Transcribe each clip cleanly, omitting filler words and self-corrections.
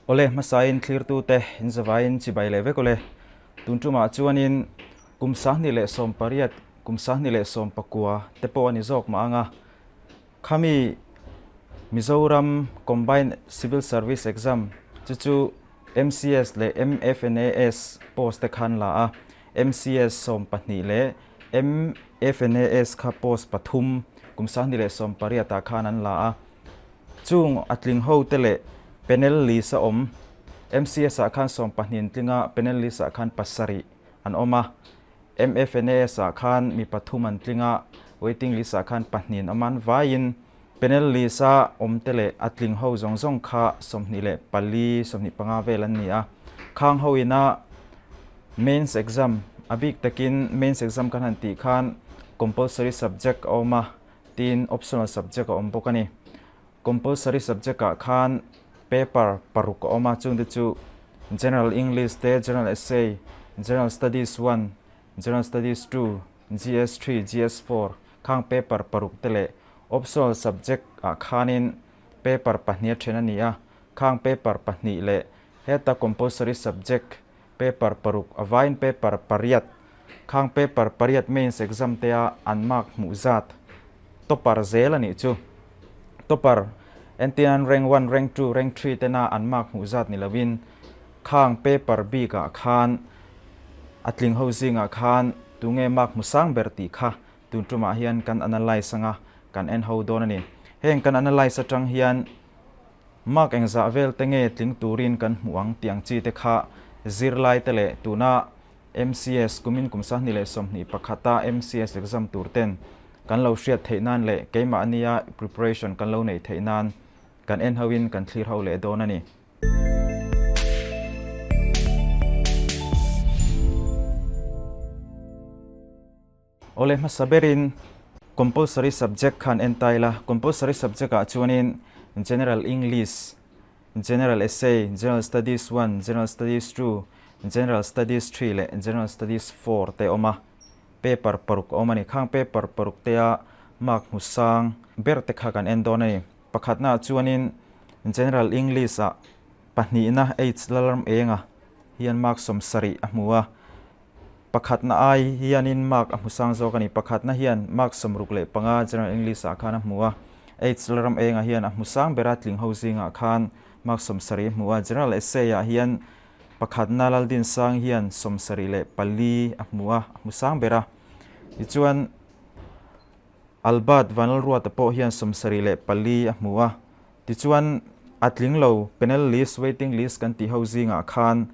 Awle, hmasain thlirtute inzavaiin chibai leh vek awle. Tun tumah chuanin kum 2018, kum 2019 te pawh a ni zawk mah ang a. Khami Mizoram Combined Civil Service Exam chu chu MCS leh MFNAS post te khan la a, MCS 12 leh MFNAS kha post pathum kum 2018 ah khan an la a. Chung a tling ho te leh panel list a awm MCS ah khan 12 an tling a, panel list ah khan pasarih an awm a. MFNAS ah khan mi pathum an tling a, waiting list ah khan pahnih an awm a, an vaiin panel list a awm te leh a tling ho zawng zawng kha 24, 25 vel an ni a. Khang ho ina mains exam, a bik takin mains exam kan han tih khan compulsory subject a awm a, tin optional subject a awm bawk a ni. Compulsory subject ah khan paper paruk a awm a, chungte chu General English te, General Essay, General Studies one, General Studies two, GS three, GS four khang paper paruk te leh optional subject ah khanin paper pahnih a then a ni a, khang paper pahnih leh heta compulsory subject paper paruk a vain paper pariat khang paper pariat mains exam te a an mark hmuh zat topper zel a nih chu. Topper entirnan rank one, rank two, rank three tena an mark hmuh zat ni lovin khang paper bik ah khan a tling ho zingah khan tunge mark hmu sang ber tih kha tun tumah hian kan analyse anga kan en ho dawn a ni. Heng kan analyse atang hian Mark engzah vel te nge tling turin kan hmuh ang tih ang chi te kha zirlai te leh tuna MCS kumin kum 2021 a MCS exam tur ten kan lo hriat theih nan leh keimahnia preparation kan lo neih theih nan kan en ho in kan thlir ho leh dawn a ni. Awle hmasa berin compulsory subject khan en ta ila, compulsory subject ah chuanin General English, General Essay, General Studies one, General Studies two, General Studies three leh General Studies four te a awm a, paper paruk a awm a ni. Khang paper paruk te a mark hmu sang ber te kha kan en dawn a ni. Pakhatna ah chuanin General English ah pahnihna H Lalram Enga hian mark 70 a hmu a. Pakhatna ai hianin mark a hmu sang zawk a ni. Pakhatna hian mark 65 General English ah khan a hmu a. H Lalram Enga hian a hmu sang ber a, tling ho zingah khan mark 70 a hmu a. General Essay ah hian pakhatna Laldin Sang hian 74 a hmu a, a hmu sang ber a. Tichuan Albert Vanlalruata pawh hian 74 a hmu a. Tichuan a tling lo panel list, waiting list kan tih ho zingah khan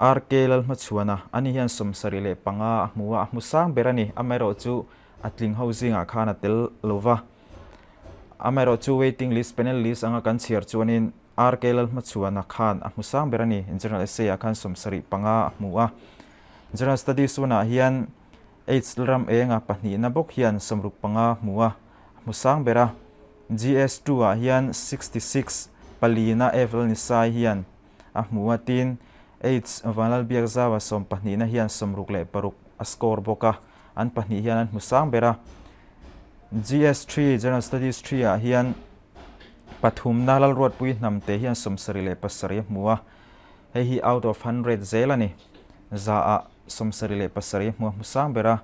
RK Lalhmachhuana, ani hian 75 a hmu a, a hmu sang ber a ni. Amaherawhchu a tling ho zingah khan a tel lo va. Amaherawhchu waiting list, panel list anga kan chhiar chuanin RK Lalhmachhuana khan a hmu sang ber a ni. General Essay ah khan 75 a hmu a. General Studies hunah hian H Lalram Enga pahnihna bawk hian 65 a hmu a, a hmu sang ber a. GS two ah hian 66 palina F Lalnisai hian a hmu a, tin H Vanlalbiakzaua sawmpahnihna hian 66 a score bawk a, an pahnih hian an hmu sang ber a. GS three, General Studies three ah hian pathumna Lalruatpui Hnamte hian 77 a hmu a, hei hi out of hundred zel a ni, za ah 77 a hmu a hmu sang ber a.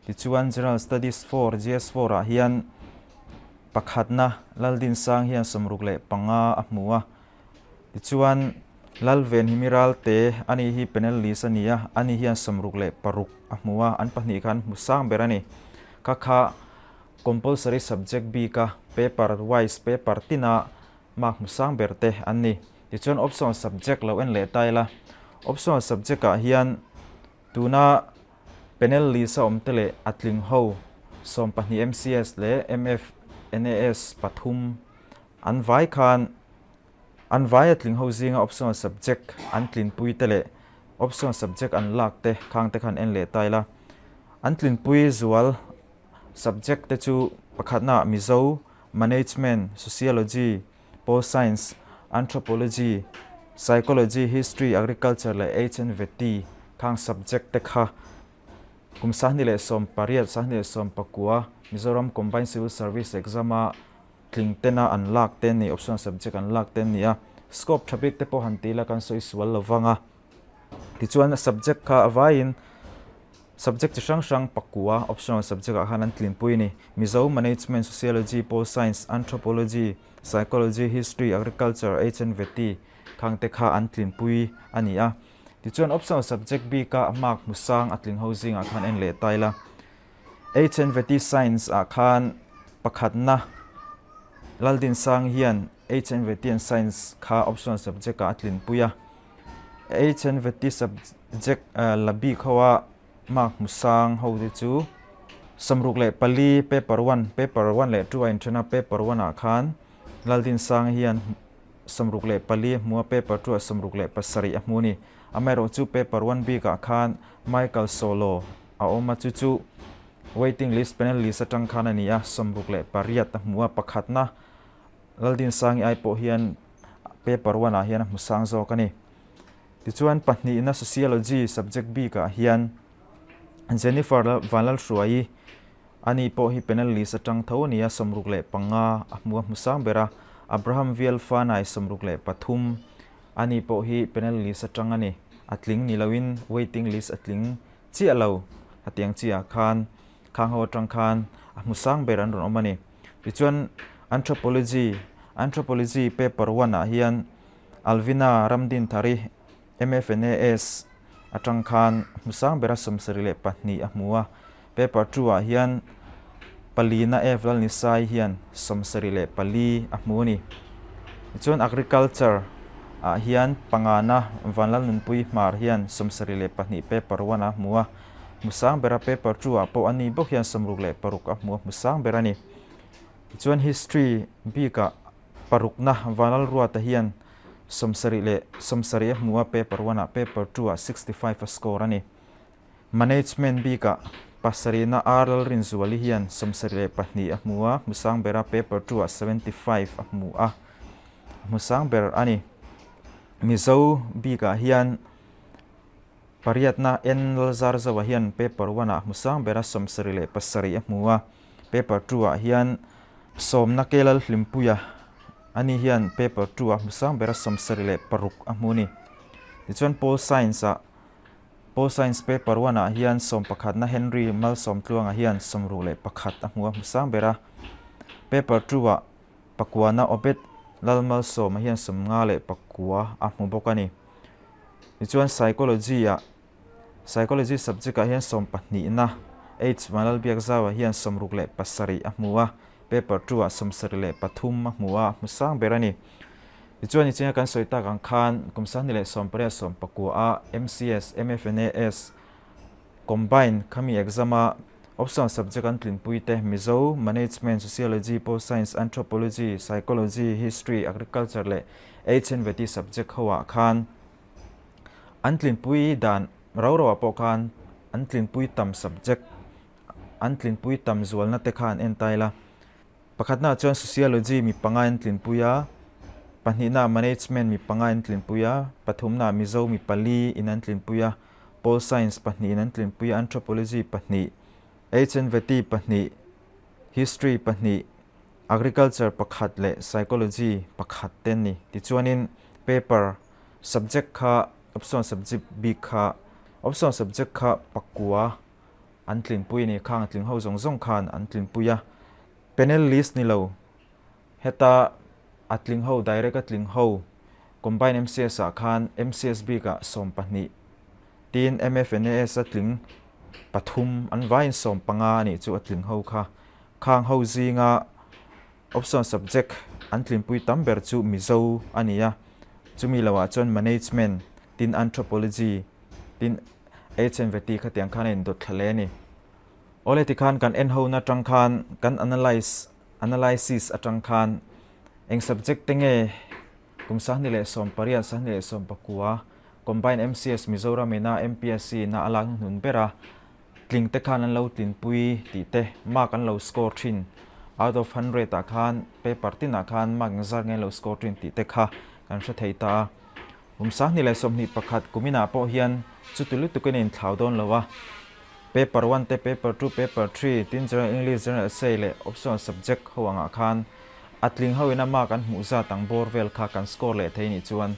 Tichuan General Studies four, GS four ah hian pakhatna Laldinsang hian 65 a hmu a. Tichuan Lalven hi mi ralte ani hi panel list a ni a, ani hian 66 a hmu a, an pahnih khan hmu sang ber a ni. Kha kha compulsory subject bika paper wise paper tina mark hmu sang ber te an ni. Tichuan optional subject lo en leh ta ila, optional subject ah hian tuna panel list a awm te leh a tling ho 12 MCS leh MFNAS pathum an vai khan an vai a tling ho zinga optional subject an tlinpui te leh optional subject an lak te khang te khan en leh ta ila. An tlinpui zual subject te chu pakhatna Mizo, Management, Sociology, Pol Science, Anthropology, Psychology, History, Agriculture leh HNVT khang subject te kha kum 2018, 2019 Mizoram Combined Civil Service Exam a tling tena an lak te ni, optional subject an lak te ni a. Scope tha bik te pawh han ti ila kan sawi sual lo vang a. Tichuan subject kha a vaiin subject chi hrang hrang pakua optional subject ah khan an tlinpui a ni. Mizo, Management, Sociology, Pol Science, Anthropology, Psychology, History, Agriculture, HNVT khang te kha an tlinpui a ni a. Tichuan optional subject bika mark hmu sang a tling ho zingah khan en leh ta ila. HNVT Science ah khan pakhatna Laldinsang hian HNVT and Science kha optional subject ah a tlinpui a. HNVT subject la bik ho a mark hmu sang ho te chu 64 paper one, paper one leh two a inthen a, paper one ah khan Laldinsang hian 64 a hmu a, paper two ah 67 a hmu a ni. Amaherawhchu paper one bikah khan Michael Solo a awm a, chu chu waiting list panel list atang khan a ni a, 68 a hmu a, pakhatna Laldinsangi ai pawh hian paper one ah hian a hmu sang zawk a ni. Tichuan pahnihna Sociology subject bikah hian Jennifer Vanlalhruaii ani pawh hi panel list atang tho a ni a, 65 a hmu a hmu sang ber a, Abraham Vialfanai 63 ani pawh hi panel list atang a ni, a tling ni loin waiting list a tling chiah lo a tiang chiah khan khang ho atang khan a hmu sang ber an rawn awm a ni. Tichuan Anthropology, Anthropology paper one ah hian Alvina Ramdinthari MFNAS atang khan hmu sang bera 72 a hmu a, paper two ah hian palina F Lalnisai hian 74 a hmu a ni. Tichuan Agriculture ah hian pangana Vanlalnunpui Hmar hian 72 paper one ah a hmu a, hmu sang bera paper two ah pawh a ni bawk hian 66 a hmu a hmu sang ber a ni. Tichuan History bikah parukna Vanlalruata hian 70 a hmu a paper one ah paper two ah 65 a score a ni. Management bikah pasarihna R Lalrinzuali hian 72 a hmu a, hmu sang ber a paper two ah 75 a hmu a, hmu sang ber a ni. Mizo bikah hian pariatna N Lalzarzoa hian paper one ah hmu sang ber a 77 a hmu a, paper two ah hian sawmna K Lalhlimpuia ani hian paper two ah hmu sang ber a 76 a hmu a ni. Tichuan Pol Science ah Pol Science paper one ah hian sawmpakhatna Henry Malsawmtluanga hian 61 a hmu a hmu sang ber a. Paper two ah pakuana Obed Lalmalsawma hian 59 a hmu bawk a ni. Tichuan Psychology ah Psychology subject ah hian sawmpahnihna H Vanlalbiakzaua hian 67 a hmu a, paper two ah 73 a hmu a, a hmu sang ber a ni. Tichuan nichinga kan sawi tak ang khan kum 2018 sawmpakua a MCS, MFNAS combine khami exam a optional subject an tlinpui te Mizo, Management, Sociology, Pol Science, Anthropology, Psychology, History, Agriculture leh HNVT subject ho ah khan an tlinpui dan rau rau ah pawh khan an tlinpui tam subject an tlinpui tam zualna te kha an en ta ila. Pakhatnaah chuan Sociology mi panga in tlinpui a, pahnihnaah Management mi panga in tlinpui a, pathumnaah Mizo mi pali in an tlinpui a, Pol Science pahnih in an tlinpui a, Anthropology pahnih, HNVT pahnih, History pahnih, Agriculture pakhat leh Psychology pakhat te an ni. Tichuanin paper subject kha optional subject bik kha optional subject kha pakua an tlinpui a ni. Khang a tling ho zawng zawng khan an tlinpui a. Panel list ni lo, heta a tling ho direct a tling ho combine MCS ah khan MCS bikah 12 tin MFNAS a tling pathum an vaiin 15 a nih chu a tling ho kha. Khang ho zinga optional subject an tlinpui tam ber chu Mizo a ni a, chumi lohah chuan Management tin Anthropology tin HNVT khatiang khan a indawt thla hle a ni. Awle tikhan kan en hona atang khan kan analyse analysis atang khan eng subject te nge kum 2018 2019 combine MCS Mizoram ina MPSC ina a lak hnuhnun ber a tling te khan an lo tlinpui tih te mark an lo score thin out of hundred ah khan paper tinah khan mark engzat nge an lo score thin tih te kha kan hre thei ta a. Kum 2021 kuminah pawh hian chuti lutukin a inthlau dawn lo a, Paper one te, Paper two, Paper three, tin General English, General Essay leh Optional Subject ho angah khan A tling ho ina mark an hmuh zat ang bawr vel kha kan score leh thei nih chuan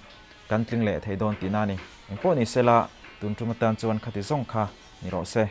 kan tling leh thei dawn tihna a ni. Engpawh ni sela, tun tum atan chuan khati zawng kha ni rawh se.